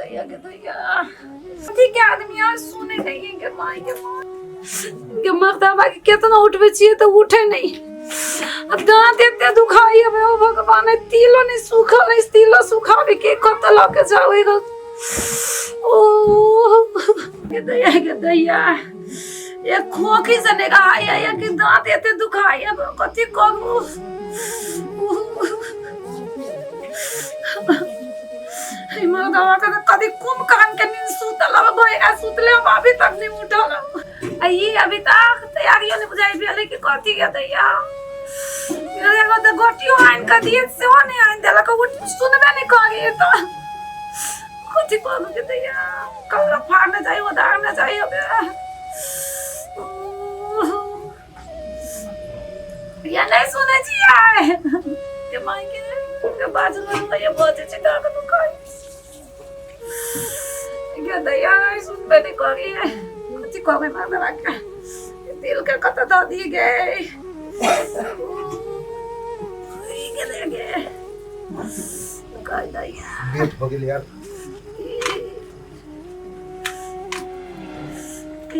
दैया के दैया अथी के आदमी आज सुने नहीं है के माई के माँ के मर्दबा के केतना उठबै छियै तऽ उठे नहीं आ दाँत एते दुखाई हवे ओ भगवान तिलो नहीं सूखल है तिलो सुखावे के कत लऽ के जाऊ एगो ओ के दैया के दैया एक खोखी से नहीं कहा या कि दाँत एते दुखाई हवे कथी करू मर्दबा के कभी कुंभकर्ण के नींद सुतल अब भैया सुतले हम अभी तक नहीं उठल आ ई अभी तक तैयारियो नहीं बुझाई भेलै कि कथी के दैया एगो तऽ गोटियो आनि कऽ दिए सेहो नहीं आनि देलक उठ सुनबे नहीं करी तऽ कथी करू के दैया कपड़ा फाड़ने जाइ उधारने जाइ अबे या नहीं सुनै छियै के माय के के बाजू में ये बजे छै तऽ कतौ खाइ के दैया नहीं सुनबे नहीं करी कथी कहबै मर्दबा के दिल के कतऽ दऽ दिए गे ई के दे गे कह दैया लेट हो गेल यार।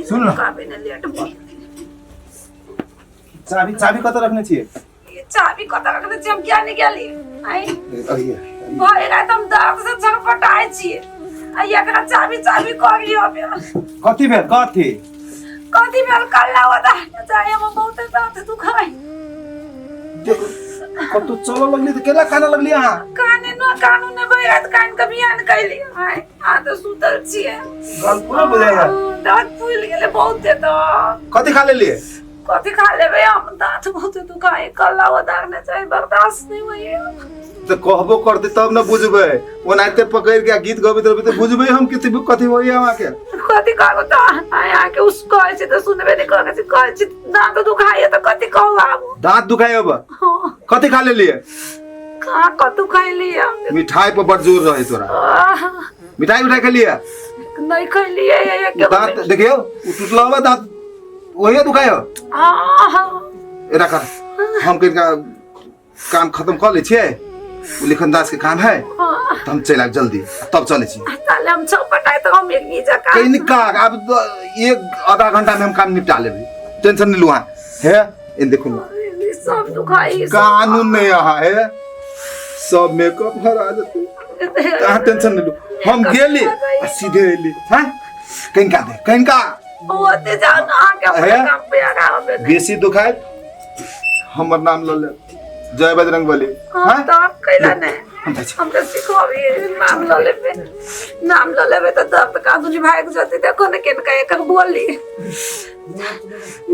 सुन न। काबे ने लेट भऽ गेल। चाबी चाबी कतऽ रखने छियै? ई चाबी कतऽ रखने छियै हम किया नहि गेली आइ अहिए। भरि राति हम दर्द से छटपटाइ छी आ एकरा चाबी चाबी करियो बे। कथी भेल कथी? कथी भेल कल्ला ओदा जाय हम बहुत दर्द दुखाइ। कतौ चलऽ लगली तऽ केना कानऽ लगली अहाँ? काने न कानू ने भरि राति कान के बियान कैली आइ आ तऽ सुतल छियै। गल पूरा बुझाइया। दाँत फूलि गेलै बहुत तऽ। कथी खा लेलियै? कथी खा लेबै हम दाँत बहुत दुखाइ कल्ला ओदार नहि चाही बर्दाश्त नहि होइए। तऽ कहबो करते तब न बुझबै, ओनाहिते पकड़ि के गीत गबैत रहबै तऽ बुझबै हम कथी कथी होइया अहाँके? कथी कहू तऽ आइ अहाँके उस कहै छी तऽ सुनबे नहि करै छी, कहै छी दाँत दुखाइए तऽ कथी कहू आब? दाँत दुखाइ अब? हँ। कथी खा लेलियै? कहाँ कतू खैलियै हम। मिठाई पर बड़ जोर रहे तोरा। आह, मिठाई उठाई खेलियै? नहि खैलियै एके दाँत देखियौ उ टूटला हुआ दाँत वही दुखायो? आह, एना कर हम कनिका काम खत्म कऽ लै छियै, उ लिखन दास के काम है तऽ हम चलि आयब जल्दी, तब चलै छी। ताले हम छौपटाइ तऽ हम एक नीचा काम कनिका आब एक आधा घंटा में हम काम निपटा लेबै, टेंशन नहीं लू अहाँ। हे इन देखू ना। सब दुखाई कानून नहीं अहाँ हे सब मेकअप हरा जेतै, अहाँ टेंशन नहीं लू। हम गेली आ सीधे एली। हाँ कनिका दे कनिका ओते जाउ ने अहाँके अपने हे? काम पे आगाँ बेसी दुखाय हमर नाम लऽ ले जय बजरंग बली। हाँ हाँ? तऽ आब कैला नहि हम जाइ छी। हम तऽ सिखबी नाम लऽ लेबै, नाम लऽ लेबै तऽ दर्द कादुनी भागि जेतै। देखो ने केनका एकर बोली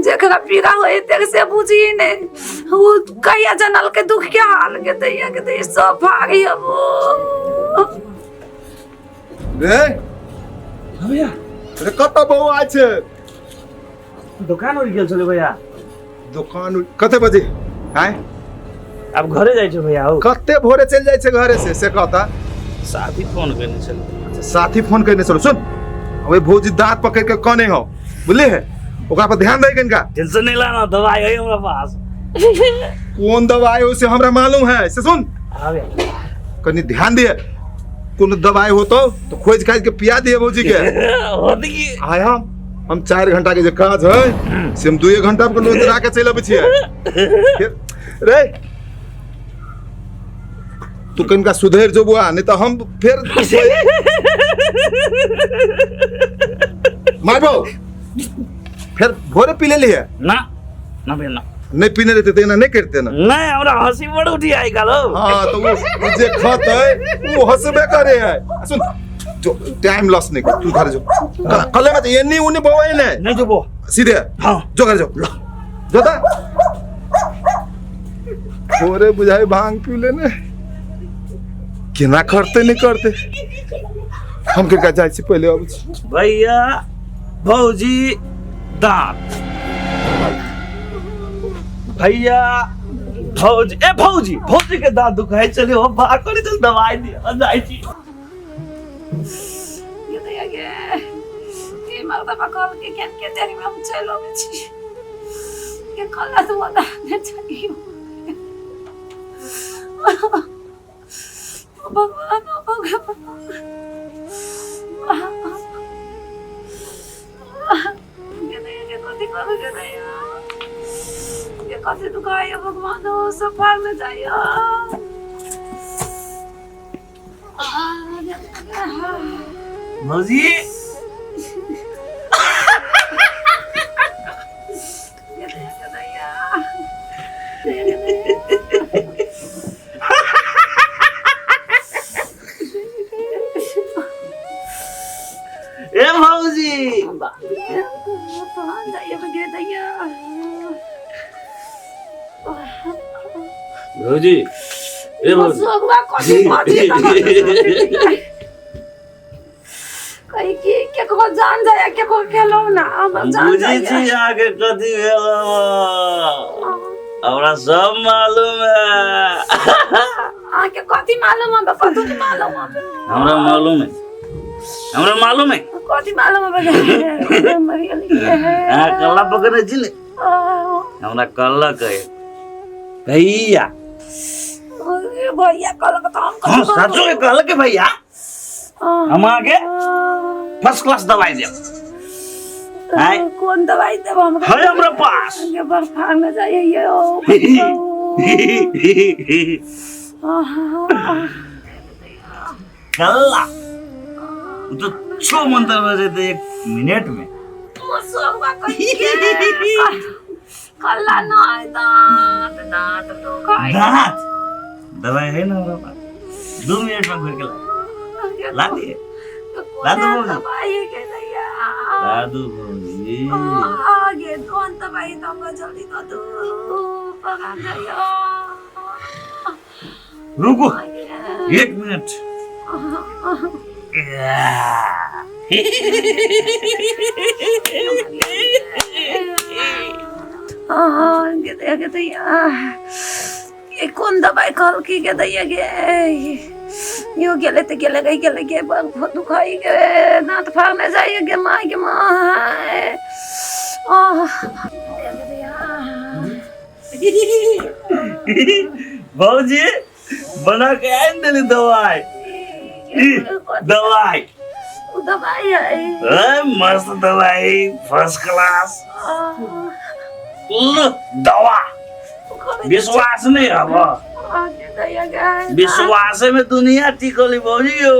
जेकरा पीड़ा होय तेरे से बुझी नहि ओ कहिया जानल के दुख के हाल के दैया के दैया सब भागी अब। रे भैया रे कतऽ बौआ छै? दोकान उड़ गेल छलै भैया। दोकान कते बजे आय? आब घरे जाइ छै भैया। हौ कते भोरे चलि जाइ छै घरे से से कहता? साथी फोन केने छलै। अच्छा, साथी फोन केने छलै। सुन ओए भौजी दांत पकड़ के कने हो बुझली है, ओकरा पर ध्यान दै कनिका। टेंशन नहीं लाना, दवाई है हमरा पास। कोन दवाई हो से हमरा मालूम है से सुन। हाँ भैया कनी ध्यान दिए, कोनो दवाई हो तो खोज खाज के पिया दिए भौजी के। होत की आय हम 4 घंटा के जे काज है से हम 2 घंटा में नोचरा के चलि अबै छियै। फिर रे तू कनिका सुधरि जो बुआ, नहीं तो हम फिर मारबो। फिर भोरे पी लेली है? ना ना भैया ना। नहीं पीने रहते तो एना नहीं करते ना। नहीं हमरा हंसी बड़ उठी आई काल हो। हाँ तो वो जे खतै वो हंसबे करे है। सुन जो टाइम लॉस नहीं कर, तू घर जो कले मत एनी उनी बवाई नहीं। नहीं जो बो सीधे। हाँ। जो घर जो जो ता भोरे बुझाई भांग पी लेने केना करते नहीं करते हम के जाय छी पहिले अबै छी। भैया भौजी दांत भैया भौजी ए भौजी भौजी के दांत दुखाई चले हो बा करे चल दवाई दे आ जाय छी। ये दैया गे ई मर्दबा कहल के केन के देरी में हम चलि अबै छी के कहला से ओदा ने चाहियो। ओ भगवान ओ भगवान। के कथी दुखाइए भगवान हो सब भाग में जाइए। भौजी ए भौजी भौजी ए भौजी कहीं की केकरो जान जाए केकरो खेलो ना हमर जान बुझै जाए। छी अहाँके कथी भेल हमरा सब मालूम है। अहाँके कथी मालूम है? कथी नहीं मालूम है? हमरा मालूम है, हमरा मालूम है। कथी मालूम है? मर गेली। अहाँ कल्ला पकड़ने छी ने? हमरा कल्ला कहे भैया। भैया कहलक तऽ हम हाँ सचो के कहलक के भैया हम अहाँके फर्स्ट क्लास दवाई देब। आँय? कोन दवाई देब हमरा? है हमरा पास। बर्फा में जाइए यो। कल्ला उ तो छो मंत्र बजे थे 1 मिनट में। कल्ला नहीं दांत दांत दुखाई। दांत दवाई है ना हमरा पास, 2 मिनट में घुर के ला ला दिए। ला दो भौजी। दवाई के दैया। ला दो भौजी। आगे कौन दवाई तो हमरा जल्दी दो दू पका जाइयो। रुको 1 मिनट। गे दैया ये कौन दवाई कहल की गे दैया गे यो गेले ते गेले गई गेले गे बहुत दुखाई गे दांत फाड़ने जाइए गे माँ गे माँ। आह भौजी बना के आन देली दवाई। दवाई दवाई है ए, मस्त दवाई फर्स्ट क्लास। लो दवा विश्वास नहीं हब, विश्वास में दुनिया टिकली भौजी यो।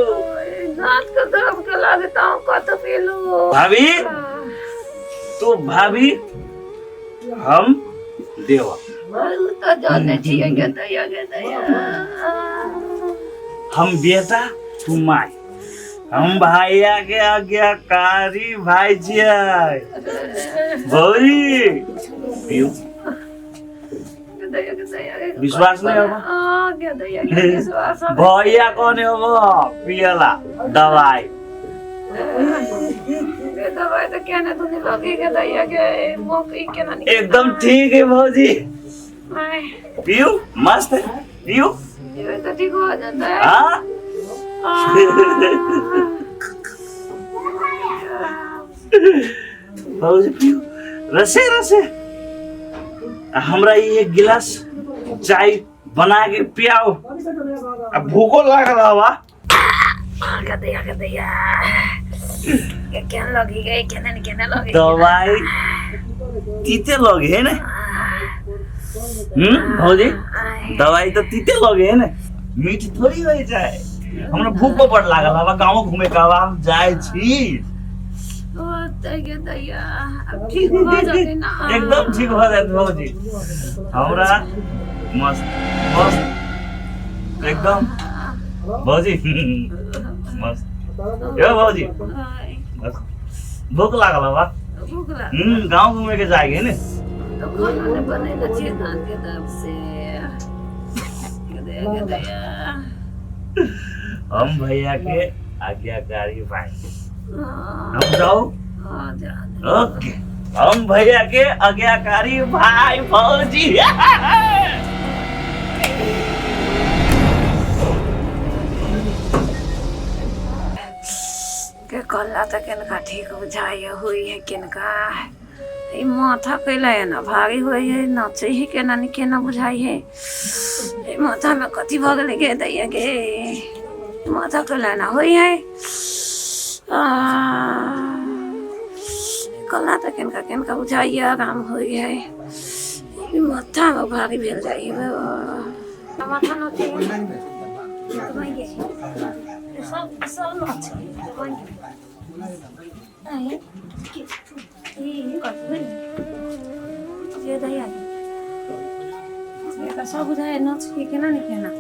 दांत के दर्द के लागता हूँ कत पीलू। भाभी तो भाभी हम देवा तो जाने छियै गे दैया गे दैया। हम बेटा तू माय, हम भैया के आज्ञाकारी भाई छियै। भौजी पियू विश्वास नहीं होगा? भैया कौन होगा पियला दवाई? दवाई तो क्या ना तूने लगी के दैया के मुंह के ना एकदम ठीक है भौजी। पियू मस्त है पियू ये तो ठीक हो जाता है। हाँ भौजी पियू रसे रसे। हमरा एक गिलास चाय बना के पियाओ, अब भूखो लागल हवा। दवाई तीते लगे है ने? भौजी दवाई तो तीते लगे है ने, मीठ थोड़ी हो जाए। हमरा भूखो बड़ लागल हवा, गाँव घूमे का हवा, हम जाए छी। ठीक हो जाते ना? एकदम ठीक हो जाते भौजी। हमरा मस्त मस्त एकदम भौजी मस्त। यो भौजी मस्त भूख लागल हवा। भूख लागल। गाँव घूमे के जाएंगे ने? तो खाना नहीं बनेला छी दांत के दर्द से। हम भैया के आज्ञाकारी भाई। हम जाओ? ओके हम भैया के आज्ञाकारी भाई भौजी। के कल्ला तो किनका ठीक बुझाइए हुई है किनका ई माथा कैला है ना भारी हुई है नाचे ही केना नहीं केना बुझाई है। ई माथा में कथी भऽ गेलै गे दैया गे, माथा कैला ना हुई है। ना तऽ केनका केनका बुझाइए आराम होइ है। ई माथामे भारी भेल जाइए। माथा नोचै सब सब नोचै। जे दैया से तऽ सब बुझाइए नोच के केना ने केना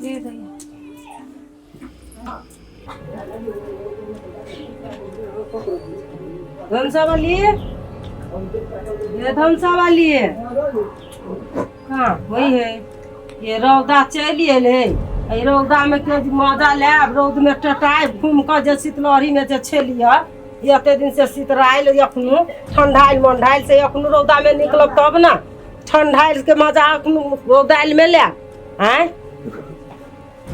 जे दैया। धनसा वाली, ये धनसा वाली है कहाँ? वही है। ये रौदा चलि एल है। एहि रौदामे के मजा लायब? रौदमे टटायब घूम कऽ जे शीतलहरीमे जे छलियै एते दिन से शीतरायल, एखनो ठंडायल मंडायल से एखनो रौदामे निकलब तब ने ठंडायल के मजा एखनो रौदायलमे लायब। आँय,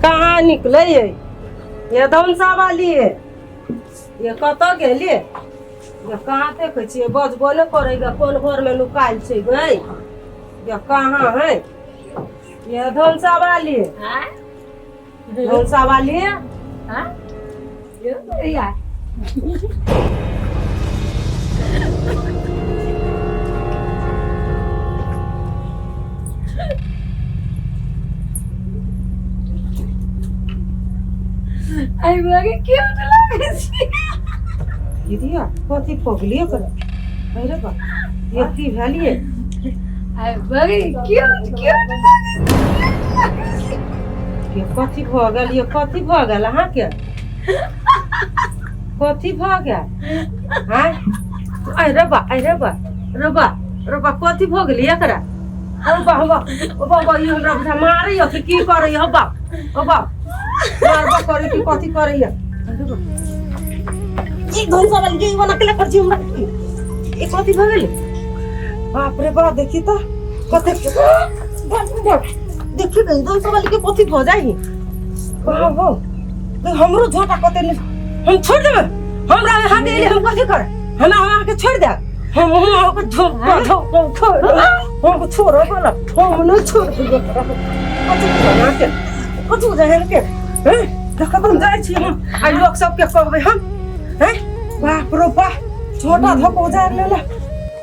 कहाँ निकलै है ये धनसा वाली? ये कतऽ गेलियै? ये कहाँ देखै छियै? बजबो नहि करै गे। कोन घरमे नुकायल छै गै? ये कहाँ है ये धनसा वाली? धनसा वाली या आई बगे क्यूट लागै छै। दीदिया, कथी पगलिए कर? अरे बा, ये की भेलिए? आई बगे क्यूट क्यूट लागै छै। ये कथी भऽ गेल? ये कथी भऽ गेल अहाँके? कथी भऽ गेल? आँय, अरे बा, अरे बा, रे बा, रे बा, कथी भऽ गेल एकरा? ओ बा, ओ बा, ओ बा, ई हमरा बुझा मारैया कि की करैया? हो बा, ओ बा, मारबा करै कि कथी करैया? अरे बा, ई धनसा वाली के ई बना के कर छी हमरा। ई कथी भऽ गेल? बाप रे बाप, देखी तऽ कते बाप रे बाप, देखी गई धनसा वाली के कथी भऽ जाइ। कहाँ हो? हमरो झोटा कते ने हम छोड़ देबै। हमरा यहाँ के एलियै, हम कथी करे? हमरा अहाँके छोड़ देब? हम अहाँके झोंका झोंका छोड़, हम छोड़ बोला, हम नहीं छोड़ देबै। कथी बुझाइ अहाँके? कथी बुझाइ अहाँके? हैं, देखऽ हम जाइ छी। हम आ लोक सबके कहबै हम। हैं, बाप रो बाप, छोटा धोक उजाड़ लेला।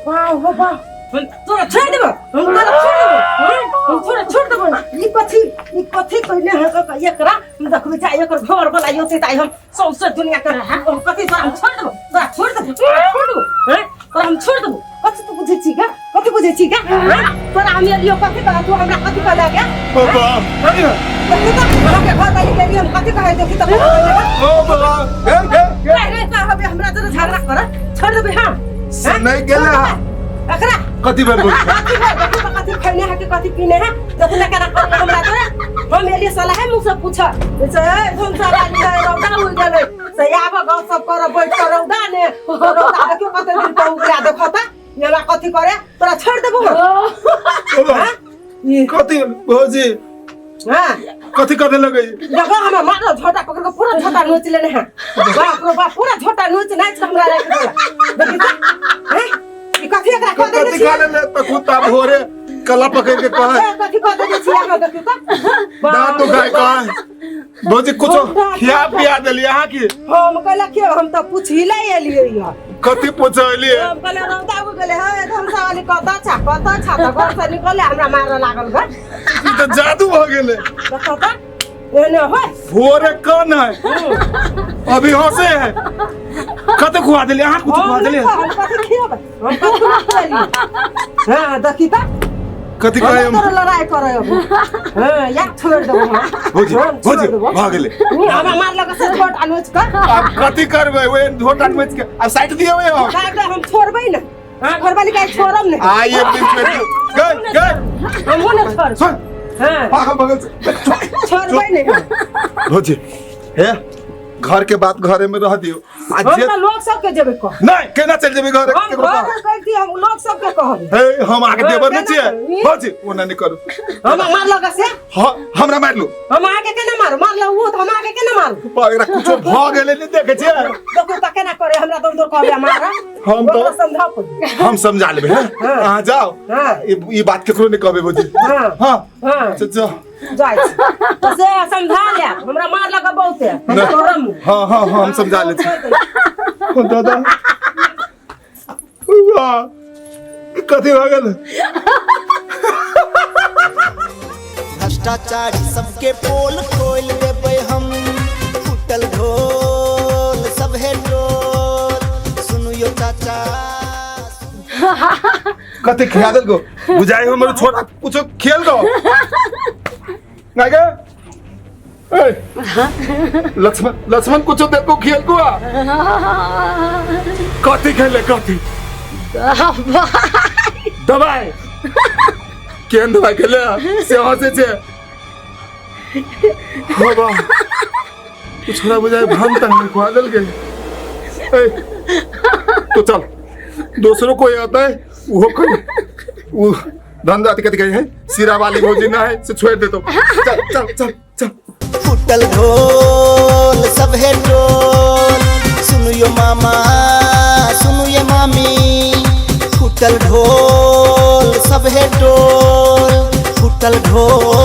वाह हो वाह, हम तोरा छोड़ देबै, हम तोरा छोड़ देबै, हैं? हम तोरा छोड़ देबै। ई कथी, ई कथी कहने है? एकरा हम देखबै चाहे एकर घर वाला औतै तऽ आइ हम सौंसे दुनिया के हम कथी। तोरा हम छोड़ देबो, तोरा छोड़ देबो, तोरा छोड़ देबो। हैं, तोरा हम छोड़ देबो। कथी तू बुझै छी गा? कथी बुझै छी गा? हैं, तोरा हम एलियो कथी कह, तू हमरा कथी कहला गे? बाबा। देखी तऽ अहाँके घर वाली के हम कथी कहै, देखी तऽ। ओ बाबा, हे हे हे। रे कहबै हमरा जरा झगड़ा कर, छोड़ देबै हम। से नहीं गेले हा। एकरा कथी भेल बोल? कथी भेल? देखू तऽ कथी खैने है कि कथी पीने है। देखू ने केना करले हमरा तोरा। हम एलियै साला है मुँह से पूछ से, ए धनसा वाली है, रौदा उगि गेलै से आब गप सब कर बैठ कर। रौदा ने रौदा देखियौ कते दिन पर उगला। देखो तऽ ई हमरा कथी करे। तोरा छोड़ देबो हम। बाबा, कथी भौजी? हाँ, कथी करे लगे? देखो, हमरा मारो झोटा पकड़ के पूरा झोटा नोच लेने है। बाप रे बाप, पूरा झोटा नोच नाच के हमरा राखि देला। देखी तऽ, हैं, ई कथी एकरा कह देने कथी छियै? खा ले तऽ कुत्ता भोरे कला पकड़ के कहे। कथी कह देने छियै अहाँ? देखी तऽ। दांत दुखाय कहे। भौजी, कुछो खिया पिया देलियै अहाँ की? हम कहलक कि हम तऽ पूछही ले एलियै यऽ। कथी पूछलियै? हम कहलियै रौदा उगि गेलै हे, धनसा वाली कतऽ छा, कतऽ छा? तऽ घर से निकलले हमरा मारऽ लागल गे। ई तऽ जादू भऽ गेलै। देखो तऽ एने होय। भोरे कन है, अभी हंसे है। कते खुआ देलियै अहाँ? कुछ खुआ हम नहि देलियै? हम कथी खियेबै? हम कथी नहि खुएलियै। हँ, देखी तऽ। कथी कहे? हम तोरा लड़ाई करे अभी। हँ, या छोड़ देबो हम। भौजी, हम छोड़ भौजी, देबो। भऽ गेलै। हमरा मारलक से झोट नोच कऽ। आब कथी करबै? ओहि झोटा नोच के आब साइड दियौ हम। काहे हम छोड़बै ने अहाँ घरवाली के, छोड़ब ने। आ ये बीच में गए गए। हमहूँ ने छोड़ब। सुन। हाँ। पागल बगल से छोड़बै ने हम। भौजी, हे, घर के बात घरे में रह दियो आ हम जे तऽ लोक सबके जेबै कह। नहीं, केना चल जेबै घर? हम केकरो घर कह? कहती, हम लोक सबके कहबै। हे, हम आके हाँ, देवर नहीं केना छियै। करू? भौजी, ओना नहीं करू। हम मारलक से। हाँ, हमरा मारलू? हम अहाँके केना मारू? मारलक ओ तऽ हम अहाँके केना मारू? एकरा कुछो भऽ गेलै, नहीं देखै छियै? देखू तऽ केना करे हमरा, दौड़ दौड़ कहबै मारा। हम तऽ ओकरा समझाउ पहिले। हम समझा लेबै। हैं, हाँ। अहाँ जाओ। हाँ। ई बात केकरो नहीं कहबै भौजी। हाँ। हाँ। हाँ। अच्छा, जाओ। जाइ छी तऽ से समझा ले, हमरा मारलक बहुते, हम नहीं। छोड़ब नहि। हाँ हाँ हाँ, हम समझा ले छी। ओ दादा वाह कथी भऽ गेल भ्रष्टाचारी सबके पोल खोल देबै हम फूटल ढोल सभे टोल सुनु यो चाचा कते खिया देल गो बुझाइ हमर छोरा कुछो खेल गो नहीं गे ए लक्ष्मण लक्ष्मण कुछो देखो खेल को आ कथी खेले कथी दवाई केहन दवाई खेले से हंसे छे बाबा तू छोरा बुझाइ भांग तांग में खुआ देल के ए तो चल दूसरों कोई आता है वो कोई वो धंधा कथी कहे है सिरा वाली भौजी ना है से छोड़ दे तो चल चल चल चल फूटल ढोल सभे टोल सुनु यो मामा सुनु ये मामी फूटल ढोल सभे टोल फूटल ढोल।